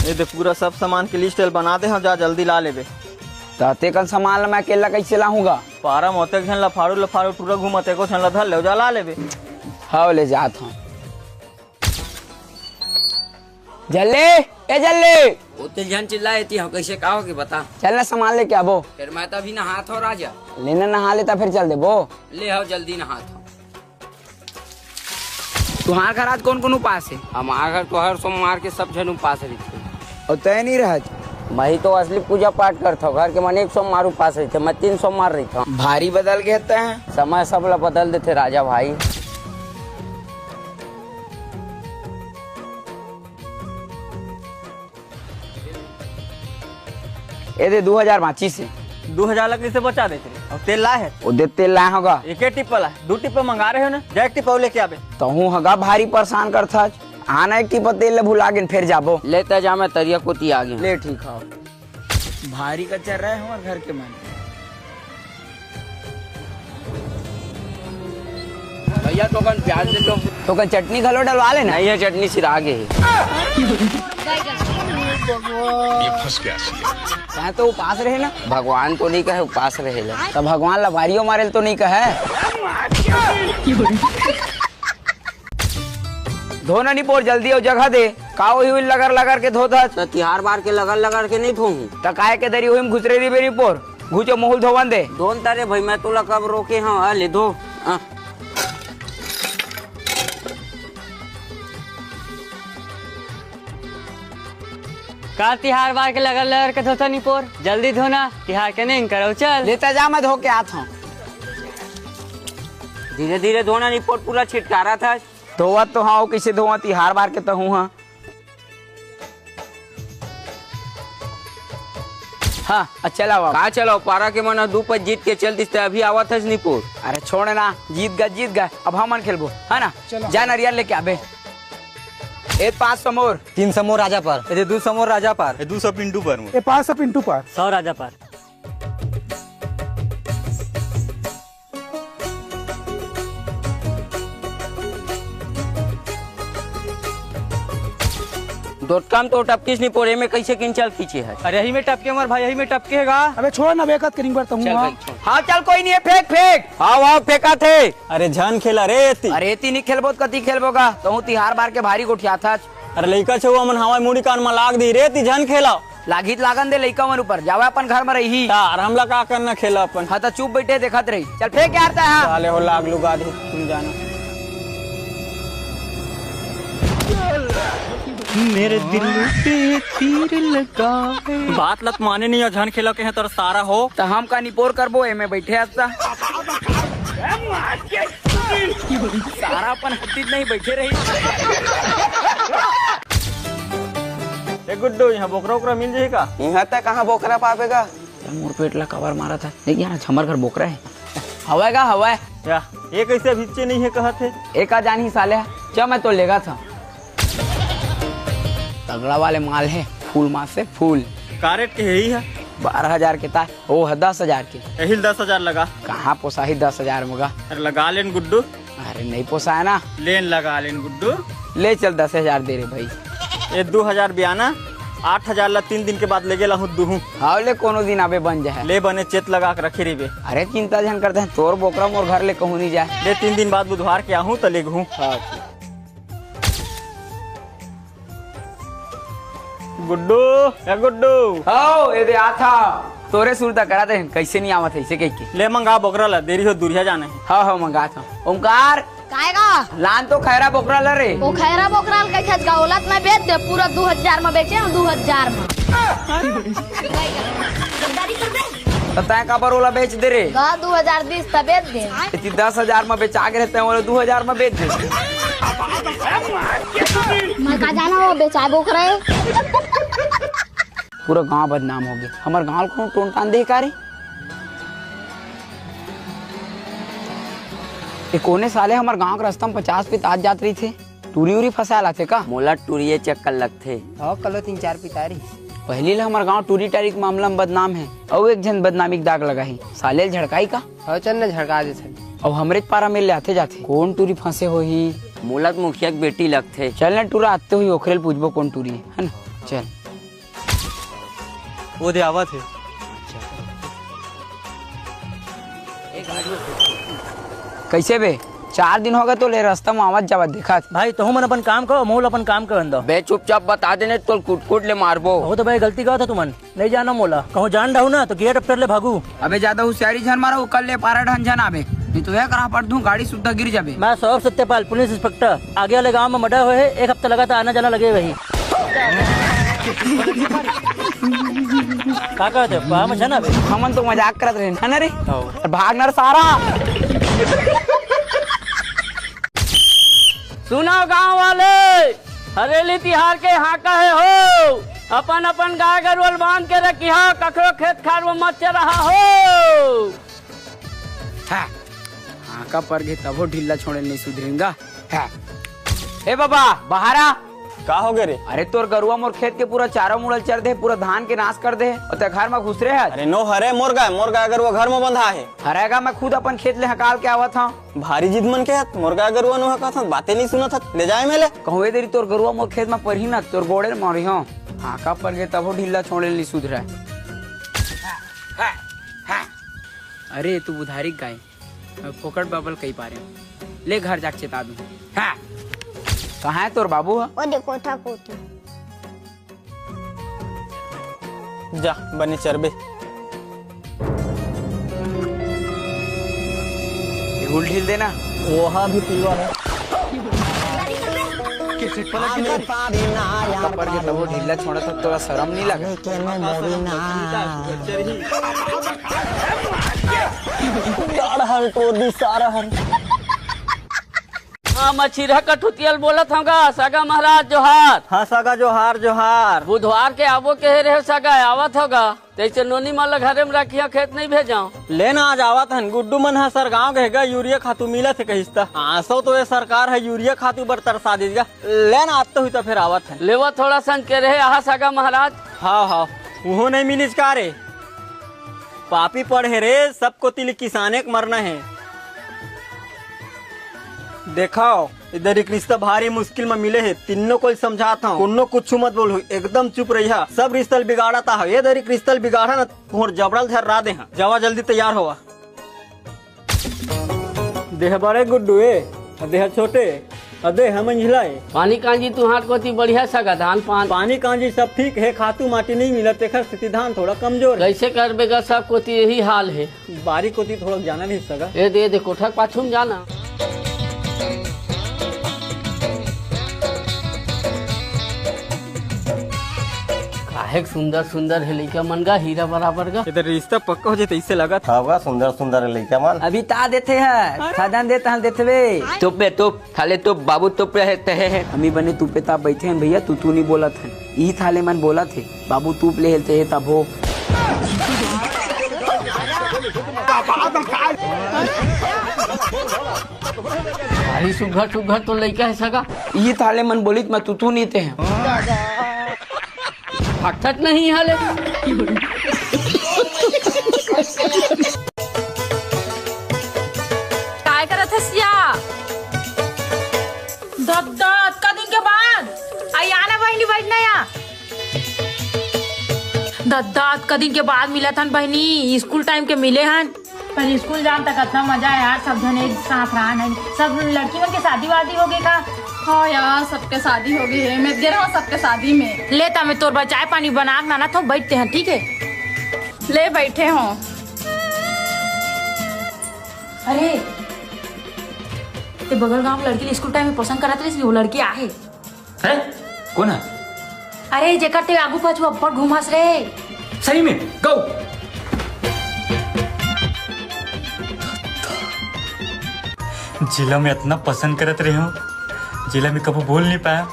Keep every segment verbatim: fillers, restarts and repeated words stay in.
ए दे, पूरा सब सामान के लिस्ट ल बना दे हँव, जा जल्दी ला लेबे। त तेकन सामान ल मैं अकेला कइसे लाहूँ गा? पारा म ओतेक झन लफारू लफारू टूरा घूमत, एको झन ल धर ले, जा ला लेबे। हव, ले जात हँव। जल्ले, ए जल्ले। ओते झन चिल्ला, एती हँव, कइसे का होगे बता। चल ना, सामान लेके आबो। फेर मैं त अभी नहात हँव राजा। ले ना, नहा ले त फेर चल देबो। ले हव, जल्दी नहात हँव। तुँहर घर आज कोन कोन उपास हे? हमार घर तो हर सोमवार के सब झन उपास रहिथे। अउ तैं नइ रहत? मैं ही तो असली पूजा पाठ करथँव, घर के मन एक सोमवार उपास रहिथे, मैं तीन सोमवार रहिथँव। भारी बदल गे तैं। समय सब ला बदल देथे राजा भाई। ए दे, दू हजार बाँचिस हे। दू हजार ला कइसे बचा देथे? अउ तेल लाए हे? ओ दे, तेल लाए हँव गा। एके टिप्पा ला, दू टिप्पा मंगा रहे हो ना, जा एक टिप्पा अउ लेके आबे। तहूँ ह गा भारी परेशान करथस। आना एक टिप्पा तेल ले भुला गेन, फेर जाबो। ले त जा, मैं तरिया कोती आ गेंव। ले ठीक हव। भारी कचर रहे हमर घर के मन। भैया, थोकन प्याज दे तो। थोकन चटनी घलो डलवा लेना। नहीं हे, चटनी सिरा गे हे। ये फंस गया सी। तैं तो उपास रहे ना? भगवान तो नइ कहे उपास रहे ला। त भगवान ला भारियो मारे ल तो नइ कहे। धो ना निपोर, जल्दी अउ जगह दे। का ओही उही लगर लगर के धोत हस? त तिहार बार के लगर लगर के नइ धोहूँ। त काय के दरी ओही म घुसरे रहिबे निपोर? घुचो, मोहू ल धोवन दे। धोन त रे भई, मैं तोला कब रोके हँव? आ ले धो। आ। का तिहार बार के लगर लगर के धोथस निपोर? जल्दी धो ना, तिहार के नेंग करव चल। ले त जा, मैं धो के आत हँव। धीरे धीरे धो ना निपोर, पूरा छिटकारथस। धोवत तो हँव, कइसे धोवँव, तिहार बार के तहूँ ह। हाँ, अच्छा लावा। का चलाओ, पारा के मन ह दू पच जीत के चल दिस, त अभी आवत हस निपोर। अरे छोड़ ना, जीत गा, जीत गा, अब हमन खेलबो, है ना? चलो। जा नरियर लेके आबे। ए पाँच सौ मोर। तीन सौ मोर राजा पर। ए दू सौ मोर राजा पर। ए दू सौ पिंटू पर मोर। ए पाँच सौ पिंटू पर। सौ राजा पर। दोटका म तो टपकिस निपोर, एमे कइसे किंचल खींचे हे? अरे, यही में टपके मोर भाई, यही में टपके हे गा। अबे छोड़ ना, बेकत करिंग बर तहूँ, चल हाँ। भाई, छोड़। हाँ, चल, कोई नहीं है, फेंक, फेंक। हाँ, हाँ, फेंका थे। अरे, झन खेला रे, एती। अरे, एती नहीं खेलबो, त कती खेलबो गा? तहूँ तिहार बार के भारी गोठियाथस। अरे, लइका छउवा मन हवय, मुड़ी कान म लाग दी रे, एती झन खेला। लागी त लागन दे लइका मन ऊपर, जावय अपन घर म रही। यार, हमला का करना खेला अपन। हाँ, त चुप बइठे देखत रही। चल फेंक यार, तैं हा। साले हो लाग लुगा दे, तुम जाना। मेरे दिल पे तीर लगा है। बात लत माने नहीं, झन खेला के हैं तोर सारा हो। त हम का निपोर करबो, एमे बइठे हस त। सारा अपन हद्दी नहीं बइठे रही। ए गुड्डू, इहाँ बोकरा ओकरा मिल जाही का? इहाँ त कहाँ बोकरा पाबे गा? यार, मोर पेट ला काबर मारत हे? देख यार, आज हमर घर बोकरा हे। हवय गा, हवय। या, ए कइसे अभिच्चे नहीं हे कहत हे? ए का जानही साले ह। च, मैं तो लेगत हँव। तगड़ा वाले माल हे, फूल मास हे, फूल। का रेट के हे इहाँ? बारह हजार के ताय, ओ ह दस हजार के। एही ल दस हजार लगा। कहाँ पोसाही दस हजार म गा? अरे लगा लेन गुड्डू। अरे नहीं पोसाय ना। लेन लगा लेन गुड्डू। ले चल दस हजार दे रे भाई। ए दू हजार बियाना, आठ हजार ला तीन दिन के बाद लेगे ला हूँ दूहूँ। हाँ ले कोनो दिन आबे बन जाए। ले बने चेत लगा के रखे रहिबे। अरे चिंता झन करते हैं, तोर बोकरा मोर घर ले कहूँ नहीं जाए। ले तीन दिन बाद बुधवार के आहूँ त लेगहूँ। हाँ ठीक। गुड्डू, ए गुड्डू। हव, ए दे आत हँव। तोरे सुरता करा दे, कइसे नहीं आवत हे, अइसे कहिके। ले मंगा बोकरा ला, देरी हो दुरिहा जाना हे। हव, हव, मंगात हँव। ओमकार। काय गा? लान तो खैरा बोकरा ला रे। ओ खैरा बोकरा ला कहिथस गा, ओला त मैं बेच दे, पूरा दू हजार म बेचे हँव, दू हजार म। त तैं काबर ओला बेच दे रे? गा दू हजार दिस त बेच दे। एती दस हजार म बेचा गे रहे, तैं ओला दू हजार म बेच दे। मैं का जाना वो बेचाबो करे। पूरा गांव बदनाम हो गे। हमर गांव ल कोनो टोन टान दे का रे? ए कोने साले हमर गांव के रस्ता म पचास फीट आत जात रहिथे। टूरी उरी फंसाए ल आथे का? मोला टूरिये चक्कर लगथे। हव, कलो तीन चार पितारी। पहिली ले हमर गांव टूरी टारी के मामला म बदनाम हे, अउ एक झन बदनामी के दाग लगाही। साले ल झड़काई का? हव, चल न झड़का देथन। अउ हमरेच पारा मेर ले आथे जाथे। कोन टूरी फंसे होही? मोला त मुखिया के बेटी लगथे। चल न टूरा आते होही, ओखरे ल पूछबो कोन टूरी हे, है न? चल। वो दे आवत हे। कइसे बे? चार दिन होगे तोला रस्ता म आवत जावत देखत। भाई, तहू मन अपन काम करो, मोला अपन काम करन दो। बे, चुपचाप बता दे, नहीं तो तोला कुट-कुट ले मारबो। हो तो भाई, गलती करत हो तुमन, नहीं जानो मोला। कहूँ जान डाहू ना, तो गेट अब टोर ले भागू। अबे, जादा हुसियारी झन मारो, कल ले पारा ढन झन आबे, नहीं तो एक राह पट दूँ, गाड़ी सुद्धा गिर जाबे। मैं सौरभ सत्यपाल, पुलिस इंस्पेक्टर। आगे वाले गांव में मर्डर होए हे, एक हफ्ता लगातार आना जाना लगे रही। का कहत हे? पहा मत जाना बे। हमन तो मजाक करत रहेन, है ना रे? हाँ। भाग ना रे सारा। सुनव गांव वाले, हरेली तिहार के हाका हे हो, अपन अपन गाय गरुवा ल बांध के रखिहा, कखरो खेत खार म मत चरहा हो। हाँ, हाका पर गे तभो ढीला छोड़े नहीं सुधरेंगा। हाँ। ए बाबा, बाहर आ। का हो गे रे? अरे तोर गरुवा मोर खेत के पूरा चारा मुड़ा ल चर दे, पूरा धान के नाश कर दे, अउ तैं घर म घुसरे हस। अरे नो हरे मोर गाय, मोर गाय गरुवा घर म बंधा हे। हरे गा, मैं खुद अपन खेत ले हकाल के आवत हंव। भारी जिद मन के हत, मोर गाय गरुवा नो हकाथन, बातें नहीं सुनत हत, ले जाए मेले। कहूँ ए देरी तोर गरुवा मोर खेत म परही न, तोर गोड़े ल मारिहंव। हाका पर गे तभो ढीला छोड़े ल नहीं सुधरय। अरे तू बुधारी गाय, फोकट बबल कई पारे। ले घर जाके चेता दूँ। हाँ। कहाँ हे तोर बाबू ह? ओ देखो था कोठी। जा, बने चरबे। ये हुल ढील देना। ओहा भी पीवा है। हाका पर गे तभो ढीला छोड़ा था, तोला शरम नहीं लगा? गाड़ हर तोड़ दी सारा हर। हाँ, मैं छिरहा कठुतिया ल बोलत हंव गा, सगा महाराज जोहार। हाँ सगा जोहार, जोहार। बुधवार के आबो कहे रहे सगा, आवत हव गा। तइसे नोनी मन ल घरे म रखिया, खेत नहीं भेजंव। ले ना, आज आवत हन, गुड्डू मन ह सरगांव गे गा, यूरिया खातू मिलत हे कहिस त। आसो तो ये सरकार ह यूरिया खातू बर तरसा दिस गा। ले ना, आत तो हुई त फेर आवत हन। लेवा थोड़ा संग के रहे, आहा सगा महाराज। हाव, हाव, उहो नहीं मिलिस का रे? पापी पड़ हे रे, सब कोती ले किसाने के मरना हे। देखव, ए दरी के रिश्ता भारी मुश्किल म मिले हे। तीनों कोई समझात हंव, कोनो कुछु मत बोलहू, एकदम चुप रहिहा। सब रिश्ता ल बिगाड़त हव, ए दरी के रिश्ता ल बिगाड़हा न, तुंहर जबड़ा ल धर्रा देहंव। जावा जल्दी तैयार होवा। देह बड़े गुड्डू ए, देह छोटे। अदे, हमन झिलाए। पानी कांजी तुंहर कोती बढ़िया सगा धान पान। पानी कांजी सब ठीक हे, खातू माटी नहीं मिलत, तेखर सेती धान थोड़ा कमजोर हे। कइसे करबे गा, सब कोती यही हाल हे। बारी कोती थोड़ा जाना नहीं सगा। ए दे, ए दे, कोठा के पाछू म जाना। काहेक सुंदर सुंदर हे लइका मन गा, हीरा बराबर गा। ए दे रिश्ता पक्का हो जाए तइसे लगत। हाव गा, सुंदर सुंदर हे लइका मन। अभी ता देथे ह, सदन दे तहन देथवे। तोप बे, तोप। थाले तो बाबू तोप रहे तहे। हमी बने तूपे ताप बइठे हन भइया, तू तू नहीं बोलत हन। इही थाले मन बोलत हे, बाबू तूप ले हेलते हे तभो। भारी सुघर सुघर तो लइका हे सगा। इही थाले मन बोलित म तू तू नहीं ते हैं। फटफट नहीं हाले। काय करत हस या? दद्दा, अतका दिन के बाद। आ, या ना बहिनी, बैठ ना या। दद्दा, अतका दिन के बाद मिलत हन बहिनी, स्कूल टाइम के मिले हन। पर स्कूल जान त कतना मजा आय यार, सब झन एक साथ रहन है। सब लड़की मन के शादी वादी हो गे का? हाँ यार, सबके शादी हो गे हे। मैं गे रहूं सबके शादी में। ले त मैं तोर बर चाय पानी बना के लानत हंव, बैठते हैं, ठीक है? ले बैठे हो। अरे, ते बगल गांव के लड़की ल स्कूल टाइम में पसंद करत रहिस, वो लड़की आहे। हैं? कोन हे? अरे, जेकर ते आगू पाछू अब्बड़ घूमस रे। सही में? गऊ। जेला मैं अतना पसंद करत रहे हंव, जेला मैं कभू बोल नहीं पाया,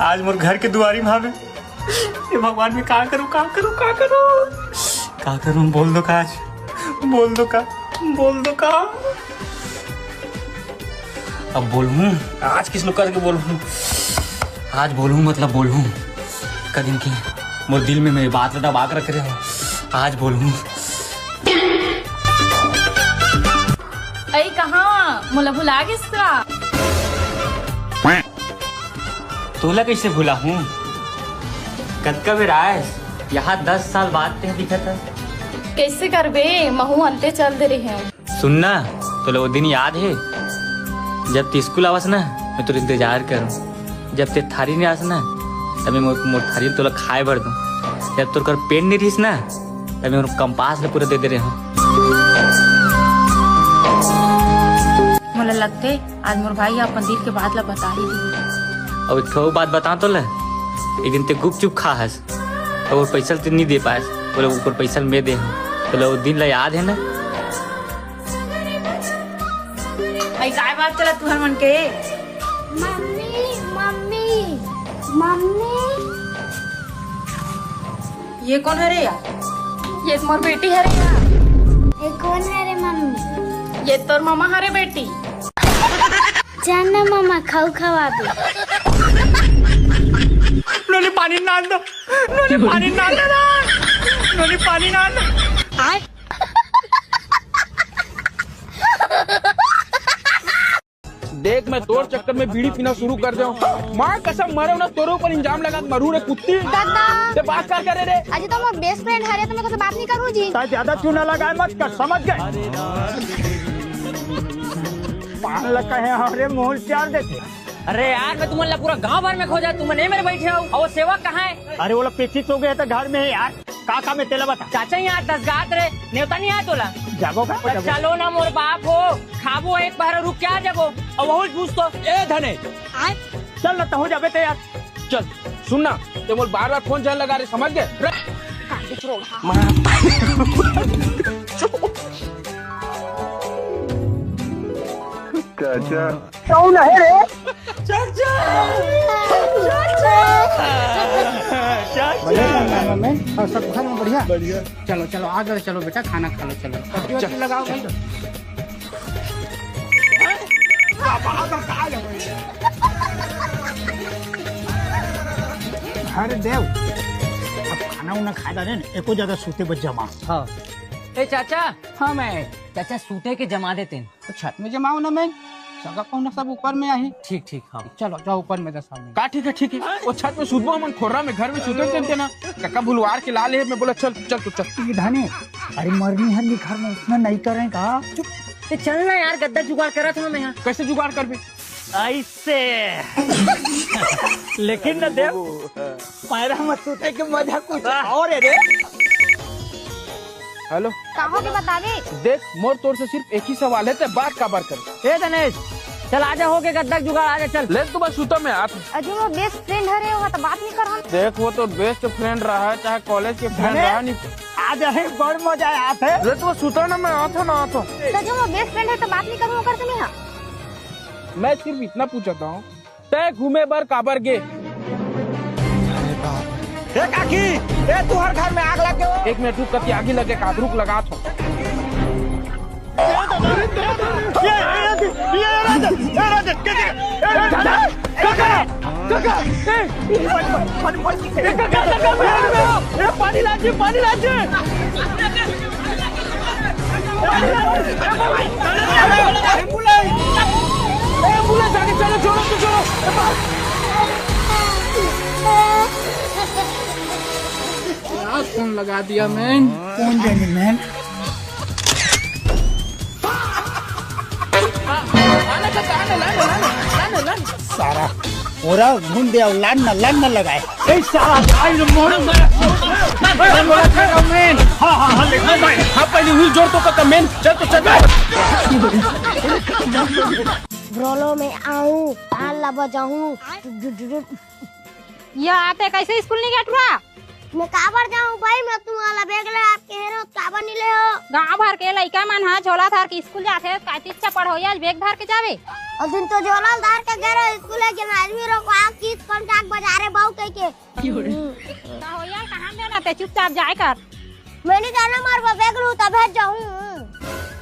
आज मोर घर के दुआरी म हावे। हे भगवान, मैं का करूं, का करूं, का करूं? का करूं? बोल दो का आज? बोल दो का? बोल दो का? अब बोलहूं, आज किस लो करके बोलहूं, आज बोलहूं, मतलब बोलहूं। कदिन के मोर दिल में मैं बात ला दबा के रखे हंव, आज बोलहूं। अई कहां? मोला भुला गिस का? तोला कइसे भुलाहूं? कतका बेर आयस, यहाँ दस साल बाद तें दिखत हस। कइसे करबे, महूं अंते चल दे रहे हंव। सुन ना, तोला वो दिन याद हे, जब तें स्कूल आवस ना, मैं तोर इंतजार करूं। जब तें थारी नइ आस ना, तब मैं मोर, मोर थारी तोला खाए बर दूं। जब तोर कर पेन नइ रहिस ना, तब मैं मोर कंपास ला पूरा दे दे रहे हंव। मोला लगथे, आज मोर भाई ह अपन दिल के बात ला बता ही दिही। अउ एक ठो अउ बात बतांव तोला, एक दिन तें गुपचुप खा हस, अउ वो पैसा तें नइ दे पायस, बोले, "ऊपर पैसा मैं दे हंव।" तोला वो दिन ला याद हे ना? अई काय बात चलत तुंहर मन के? Mummy, mummy, mummy. ये कोन हरे यार? ये तो मोर बेटी हरे यार। ये कोन हरे मम्मी? ये तोर ममा हरे बेटी। चल ना ममा, खाऊ खवाबे। नोनी पानी नान दो, नोनी पानी नान दो, नोनी पानी नान दो। देख, मैं तोर चक्कर में बीड़ी पीना शुरू कर देंव। माँ कसम, मरे ना तोरे ऊपर इल्जाम लगा के मरू रे कुत्ती। दादा। ते बात कर करे रे। अजी तो मोर बेस्ट फ्रेंड हरे, तो मैं कइसे बात नइ करूं जी। ताय ज्यादा चूना लगाए मत कर, समझ गए? पान लगा है, अरे मुंह चार देते। अरे यार, मैं तुमन ला पूरा गांव भर में खोजा, तुमन ए मेर बइठे हो। अउ वो सेवक कहाँ हे? अरे, वो लोग पिकनिक हो गए थे घर में यार। का काम हे तेला बता। चाचा, यहाँ दस गात रे, नेवता नइ आय तोला? जाबो का? त चलो ना मोर बाप हो, खाबो एक बार रुक के आ जाबो। अउ वहू पूछ तो। ए धने, चल ना, तहूँ जाबे ते यार। चल, सुन ना, ते मोर बार-बार फोन झन लगा रे, समझ गए? चाचा। कौन है रे? चाचा! चाचा! चाचा! बढ़िया काम है, मम्मी। और सब घर में बढ़िया? बढ़िया। चलो, चलो, आ जाओ, चलो बेटा, खाना खा लो, चलो। पत्ती वत्ती लगाओ भाई। अरे देव, अब खाना उना खा डाले ना, एको जगह सूते बस जमा। हाँ। ए चाचा। हाँ मैं। चाचा, सूते के जमा देते हैं। तो छत में जमाओ ना मैं, सगा पहुना सब ऊपर में आहे। ठीक, ठीक, हाँ। चलो, जाओ ऊपर में दस आदमी। का ठीक है, ठीक है। वो छत में सुतबो हमन खोर्रा में, घर में सुते टेम के ना। कका भुलवार के ला ले, मैं बोला, "चल, चल, तू चल।" ये धाने, अरे मरनी हर घर में उतना नहीं करें का? चुप। ए, चल ना यार, गद्दा जुगाड़ करत हूँ मैं यहाँ। कैसे जुगाड़ करबे? ऐसे। लेकिन ना देव, पैरा में सूते के मजा कुछ और है रे। हेलो। का हो के बतावे? देख, मोर तोर से सिर्फ एक ही सवाल है, ते बात काबर कर? ए धनेश, चल आजा, हो के गद्दा के जुगाड़, आजा चल। ले तू बस सुतो मैं आत। अजी वो बेस्ट फ्रेंड हरे, वो तो बात नहीं कर हम। देख, वो तो बेस्ट फ्रेंड रहा है, चाहे कॉलेज के फ्रेंड अरे, रहा नहीं। आज है बड़ मजा आत है। ले तू बस सुतो ना, मैं आत हूँ ना, आत हूँ। तो जो वो बेस्ट फ्रेंड है तो बात नहीं करूँ ओकर से मैं, हाँ। मैं सिर्फ इतना पूछता हूँ, तै घूमे बर काबर गे? ए काकी, ए तुहर घर में आग लग गे हो। एक मिनट रुक, कति आगी लगे का, रुक लगात हो। ये, ये, ये, ये राजन, ये राजन, के, के, ए, काका, काका, ए, पानी, पानी, पानी, पानी, ए, काका, काका, मैं आ रहा हूँ। ए, पानी ला जी, पानी ला जी। एम्बुलेंस! एम्बुलेंस आगे, चलो, चलो, तो चलो। क्या फोन लगा दिया मैन? कौन जाने मैन? आना, आना, आना, आना, आना, आना, आना। सारा ओरा घूम दे और लान ना, लान ना लगाए। ए साला, आई रे मोर में। हाँ, हाँ, हाँ, ले, ले, ले। हाँ, पहले wheel जोड़ तो काका मैन। चल तो चल। ब्रोलो में आऊं, ताल ला बजाऊं। या, तैं कइसे स्कूल नइ गे टुरा? मैं काबर जाऊं भाई, मैं तुम्हारा बैग ले आपके हेरो, काबर नइ ले हो? गांव भर के लइका मन ह झोला धर के स्कूल जाथे, का चिच्चा पढ़ोइया बैग धर के जावे? उस दिन तो झोला धर के गे रहो स्कूल, लेकिन आज भी रोकवा किस कौन जाग बजा रहे बाऊ कह के। का हो यार, कहाँ में ना ते चुपचाप जाए कर। मैं नहीं जाना, मार वो बैग लूं तब है जाऊं।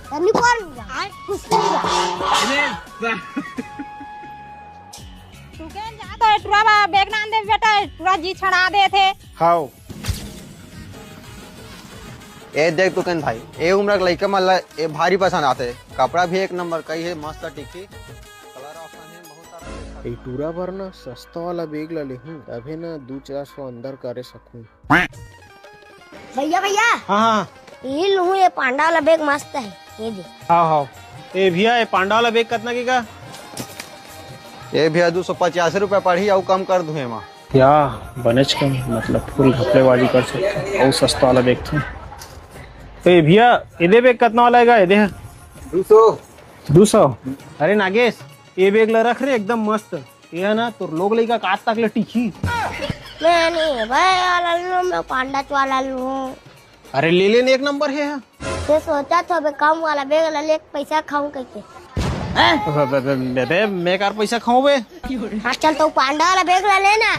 तब नहीं कौन जा? कुछ नहीं जा। तू के जा तो टुरा बा, बैग नान दे बेटा, टुरा जी छड़ा दे थे। हाओ। ए देख तू कन भाई, ए उम्र के लइका मन ला ए भारी पसंद आथे। कपड़ा भी एक नंबर कई है, मस्त टिकी, कलर ऑप्शन है बहुत सारा। ए टूरा बर ना सस्ता वाला बैग ला लेहूं, तभे ना दू चार सौ अंदर करे सकूं। भैया, भैया, हाँ, हाँ। ये लूँ, ये पांडा वाला बैग मस्त है, ये दे। हाँ, हाँ। ए भैया, ये पांडा वाला बैग कतना के का? ए भैया, दू सौ पचास रुपया पड़ही, अउ कम कर दूँ एमा। या, बनेच कम, मतलब फुल घपलेबाजी कर सकते, अउ सस्ता वाला बैग थे। ए भैया, ये दे बैग कतना वाला आएगा, ये दे। दू सौ। दू सौ? अरे नागेश, ये बैग ला रख रे, एकदम मस्त। ये है ना, तोर लोग लइका का आज तक ले टिकही। मैं नहीं भाई, वाला लूँ, मैं पांडा वाला लूँ। अरे ले लेने, एक नंबर है। ये सोचा था बे, कम वाला बैग ला ले, पैसा खाऊं कैसे? हैं? बे, बे, बे, बे, बे, मैं कार पैसा खाऊं बे? हाँ, चल तो पांडा वाला बैग ला लेना।